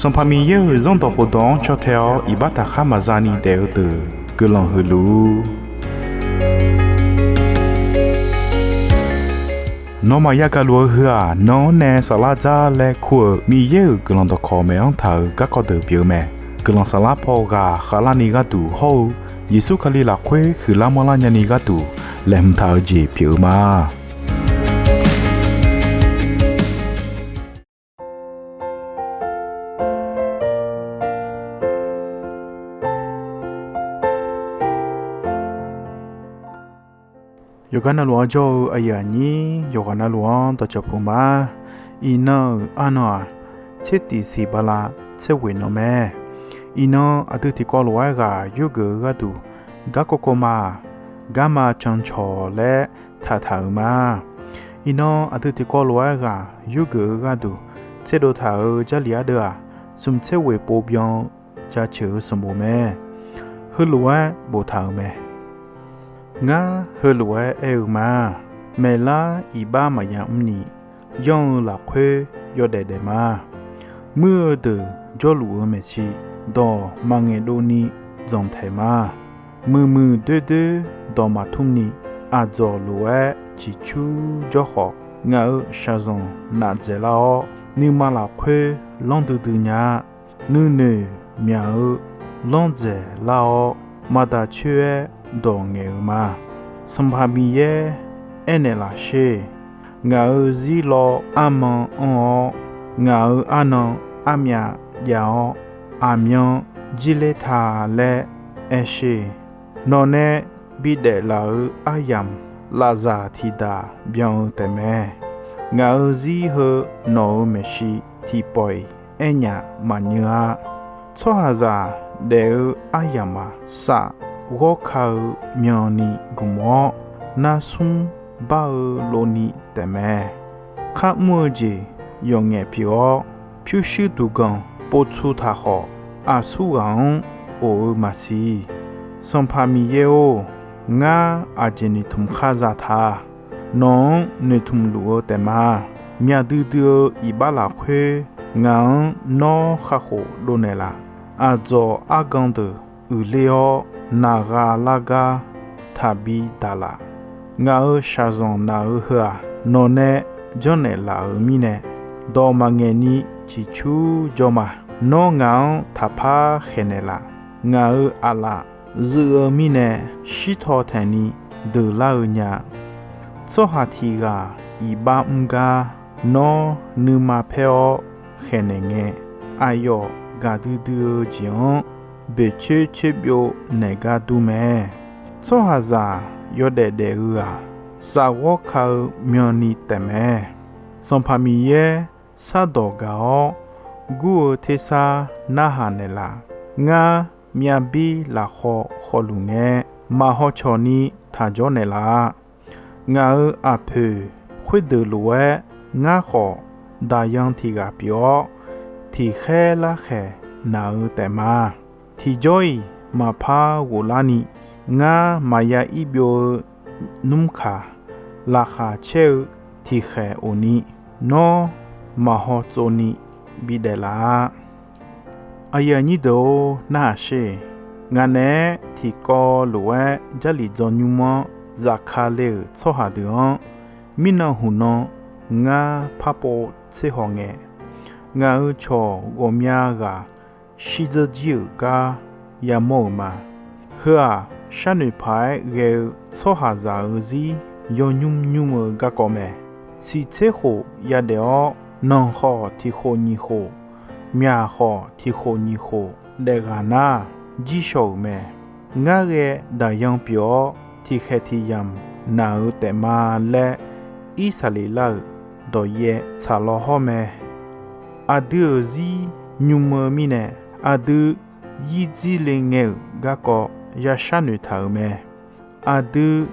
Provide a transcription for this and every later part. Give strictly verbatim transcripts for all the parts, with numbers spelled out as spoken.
Sanqpaq Miqyaer-euq Zanrdawq khofdawq-anr caw tae-awr iqbax taqkhar maqza ni daef-eu deuq guiqlanq huiq luf-ur. Nawmaf yagaq luf-eu heu-aq, nan-anr nae saflar dzar laer kur-euq Miqyaer-euq guiqlanq dawqkawq maeq-anr taq-euq garkawv deuq pyeuf-eu mae. Guiqlanq saflar paw ghaq khavlarni gharduq hawr-eu Yeqsur Kali lafkhoer huiqlar manrlar nyani gharduq laeqhmq taq-eu jeq pyeuf-eu ma. Yawqgar navluf-anr jawr-eu aqyuif aqnyir yawqghaq navluf-anr dawqcawq puq ma. Iqnan-euq arnan-aq, tser tiq siq bala tser ghoeq nan mae. Iqnan aqdui tiqkawv lof-aer ghaq yurgeuf-eu gharduq garkawv kawv ma-aq, garma cancawq laer taqtaq-euq ma. Iqnan aqdui tiqkawv lof-aer ghaq yurgeuf-eu gharduq tserdov taq-euq Jarlif ardeuv-aq, smq tser ghoeq pov byan-eu jaceuq-eu sanqbof mae. Heulof-aer boftaq-euq mae. Ngar heulof-aer aer-eu ma. Maeqlar iqbax maqya mrni, yanr-eu lafkhoer yawdaef daef ma. Muir-eu deuq jawrluf-eu maeqshi, dawq maqngaeq dovni dzanqtaeq ma. Muiqmuiq doerdoer dawq maqtmr ni, aqdzawq lof-aer ciqcur jawr khawf, ngaq-euq shaqzanq naf dzaeqlar-awr, nuima lafkhoer lanr duidui nya-a. Nuinoeq myaq-eu lanr dzaeqlar-awr, maqdaq coer-aer dawq ngaeq-eu ma. Sanqpaq Miqyaer aernaeq laf sher. Ngaq-euq zir law arman anr-awr, ngaq-euq arnan armyav jav-awr, aqmyan jirler ta laer aer sher. Nawq nae bidaef laf-euq aryamq lafzaq tiqdaq byan-eu taefmae. Ngaq-euq zir heu nawq-euq maeqshi tiqpawf-iq aernyaf maqnyeur-a. Tsawrhaqzaq daef-eu aryamq-aq, saf ghawr ka-eu myanni gmq-awr, narsmr bar-eu lov ni taefmae. Kharmr-eu jeq yawqngaef pyeuf-awr, pyurshuir duqganq povtsu taq khawf, aqsur ghaq-anr of-eu maqsiq. Sanqpaq Miqyaer-or, ngar aqjeq noeqtmq khar za ta. Nawq-anr noeqtmq luf-eu taefma. Myaq duidui-eu iqbax lafkhoer ngaq-anr nawr khar khof dovnaeq laf. Aqdzawq argan deuq uiqler-awr, naqgha lar gar taqbi daq laf. Ngaq-euq shaqzanq naq-eu heu-aq, nawq nae janrnaeq laf-euq mirnae, dawq maqngaeq ni ciqcur jawr ma. Nawr ngaq-anr taqpar khaeqnaeq laf. Ngaq-euq aqlaf zuiv-eu mirnae, shirtaw taeqni deuqlar-eu nya. Tsawrhaq tiq ghaq iqbax mr gar, nawr nuima paer-awr khaeqnaeq ngae, aqyawf gaqdui dui-eu jeq-anr boeqcoer coer byov naeq gar dur mae. Tsawrhaqzaq yawdaef daef-eu-aq, saf ghawr ka-eu myanni taefmae. Sanqpaq Miqyaer shardawq gaq-awr, gur-eu tersar narhaq naeqlaf. Ngar myavbir lafkhawv khawluf ngae, maqhaw cawq ni taq jawr naeqlaf-a. Ngaq-euq aqpoeq khoerdeuq lof-aer, ngar khawf daqyan tiq ghaq pyeuf-awr, tiqkhaer larkhaeq naq-eu taefma. Tiqjawr-iq maqpar ghoflarni, ngar maqya ir byov-eu nymrkaq, laqkhaq caer-eu tiqkhaeq of ni, nawr maqhaw tsovni bidaef laf-a. Aqyuif aqnyir deuq-or, narhaq sher. Ngaq naeq-aer tiqkawv lof-aer Jarlif dzaw nymr-anr zafka le-euq tsawrhaq deuq-anr, mirnan huqnan ngar par pov tser haw ngae, ngaq-euq cawq ghawqmya ghaq shirdzeur jir-euq gar yamawr-euq ma. Heu-aq, sharnoeq paq-aer ghae-eu tsawrhaqzaq-euq zir yawnymr nymr-eu garkawv mae. Siqtser khof yadaef-awr, nanq khawf tiq khof nyiq khof, myaq khawf tiq khof nyiq khof daef ghaq nar, jir shaw-euq mae. Ngar ghae daqyan pyeuf-awr, tiqkhaeq tiq yamq naq-eu taefma laer, Irsaqleqlav-euq dawqyaev tsaq law hawr mae. Aqdui-euq zir nymr-eu mirnae, aqdui yirdzir le ngae-euq garkawv ya sharnoeq taq-euq mae. Aqdui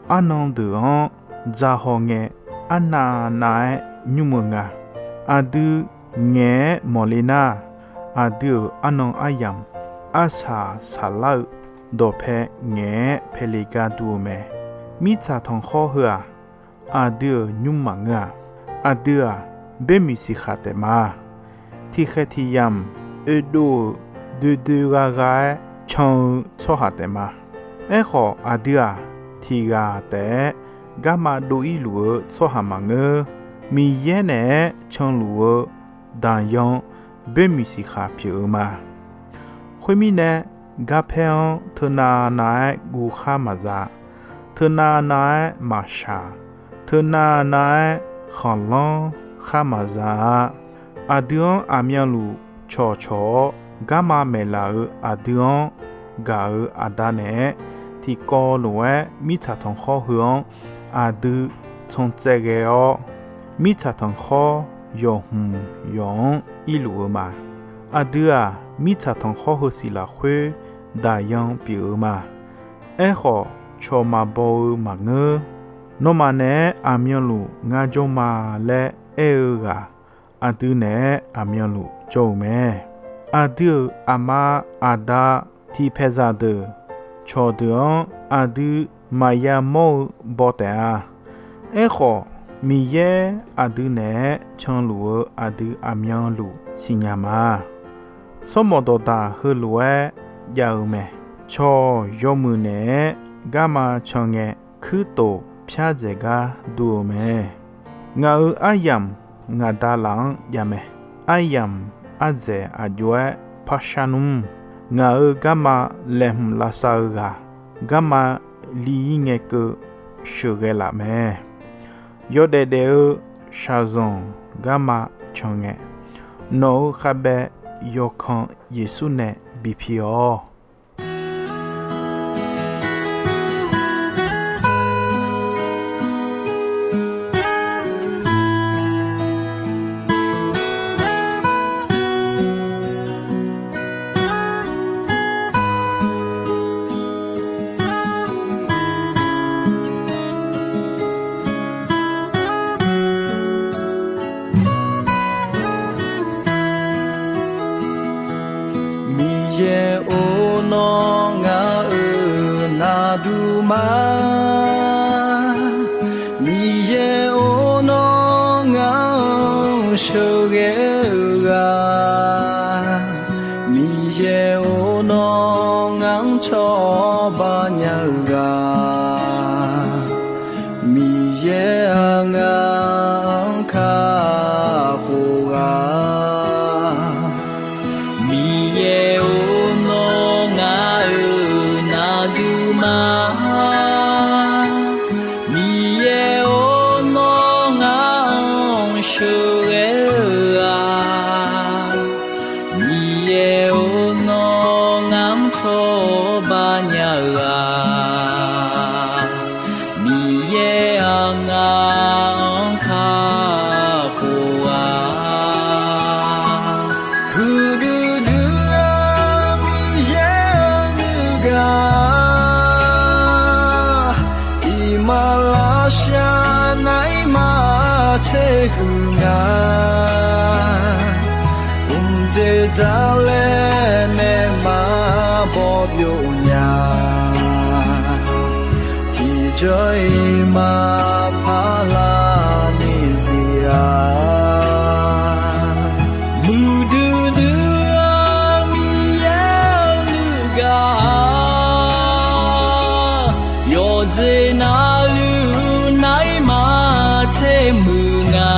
arnan deuq-anr dzahaw ngae, arnav nav-aer nymr-eu nga. Aqdui ngaeq-aer mawqle nar, aqdui-euq arnan aryamq arsaq saqlar-eu dawqpae ngaeq-aer paele gar dur-eu mae. Mirtsaq tanqkhawr heu-aq, aqdui-euq nymr maqngeur-a. Aqdui-aq, boermiq siqkhaq taef ma. tiqkhaeq tiqyamq oedov-euq doe doe gha gha-aer can-eu tsawrhaq taef ma. Aerkhawf, aqdui-aq, tiq ghaq taef-aer garma dov-ir luf-eu tsawrhaq maqngeur. Miqyaer naeq-aer canluf-eu daqyan boermiq siqkhaq pyeuf-eu ma. Khoermirnae, garpaer-anr teunav nav-aer guv khar maqza. Teunav nav-aer maqshaq. Teunav nav-aer khanqlanr khar maqza-a. Aqdui-anr aqmyanluf cawqcawq-awr, garma maeqlaf-euq aqdui-anr gaq-euq Aqda naeq-aer tiqkawv lof-aer mirtsaq tanqkhawr heu-anr aqdui tsan tsaev ghae-awr, mirtsaq tanqkhawr yawqhmq yawq-anr irluf-eu ma. Aqdui-aq, mirtsaq tanqkhawr heusiq lafkhoer daqyan pyeuf-eu ma. Aerkhawf, cawq maqbaw-eu maqngeur. Nawmaf naeq-aer aqmyanluf ngar jawr ma laer aer-eu ghaq, aqdui naeq-aer aqmyanluf jawr-eu mae. Aqdui-euq aqma aqda tiqpaeqzaq deuq, cawqdeuq-anr aqdui maqya mawr-eu baw taef-a. Aerkhawf, Miqyaer aqdui naeq-aer canluf-eu aqdui aqmyanluf siqnya ma. Sawrmawq dawqdaq heulof-aer jav-eu mae. Cawq yawmuiq naeq-aer garma can ngae, kuirtof pyar dzaeq gar dur-eu mae. Ngaq-euq aryamq ngaq Da laf-anr jav mae. Aryamq ardzaeq aq jov-aer par shar nmr. Ngaq-euq garma laeqhmq lavsav-eu ghaq, garma li-ir ngae keuv sheuqghae laf mae. Yawdaef daef-eu shaqzanq garma can ngae, nawq-euq khavbaev yawkan Yeqsur nae bi pi-awr. Miqyaer-or, nawr ngaq-euq naqduq ma. Miqyaer-or, nawr ngaq-anr sheuqghae-eu ghaq. Miqyaer-or, nawr ngaq-anr cawba nya-eu ghaq. Miqyaer-aq, ngaq-anr kakhof ghaq. Miqyaer-or, nawr ngaq-euq naqduq ma. Miqyaer-or, nawr ngaq-anr sheuqghae-eu ghaq. Miqyaer-or, nawr ngaq-anr cawba nya-eu ghaq. Miqyaer-aq, ngaq-anr kakhof ghaq. Huiqdui dui-eu Miqyaer-euq nuigaq, iqmalavshav naeq-aer maqtser huiq nga. Mqdzer dzar laer nae maqbaw byov nya. Tiqjawr-iq maqpar lar ni zir-a. Muiqdui dui-eu Miqyaer-euq nuigaq, yawqjeq navluf naeq-aer maqtser muiq nga.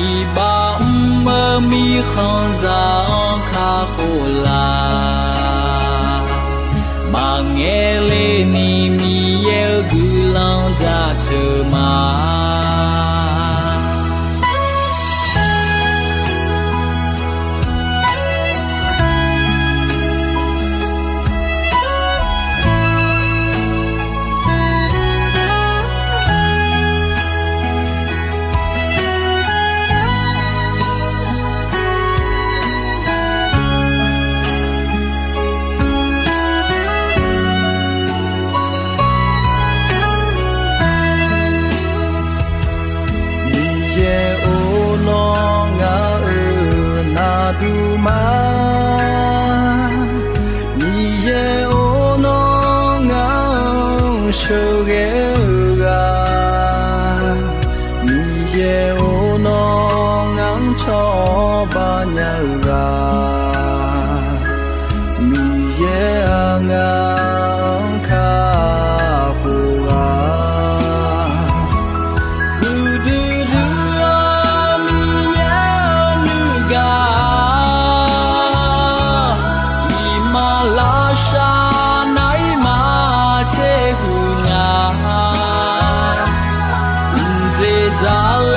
Iqbax mr-eu mirkhanqzaq-anr kakhof laf. Maqngaeq le ni Miqyaer-euq guiqlanq jaceuq ma. Miqyaer-or, nawr ngaq-euq naqduq ma. Miqyaer-or, nawr ngaq-anr sheuqghae-eu ghaq. Miqyaer-or, nawr ngaq-anr cawba nya-eu ghaq, Miqyaer-aq ngaq-anr kakhof ghaq, huiqdui dui-eu Miqyaer-euq nuigaq, iqmalavshav nav-ir maqtser huiq nga, mqdzeq dzaq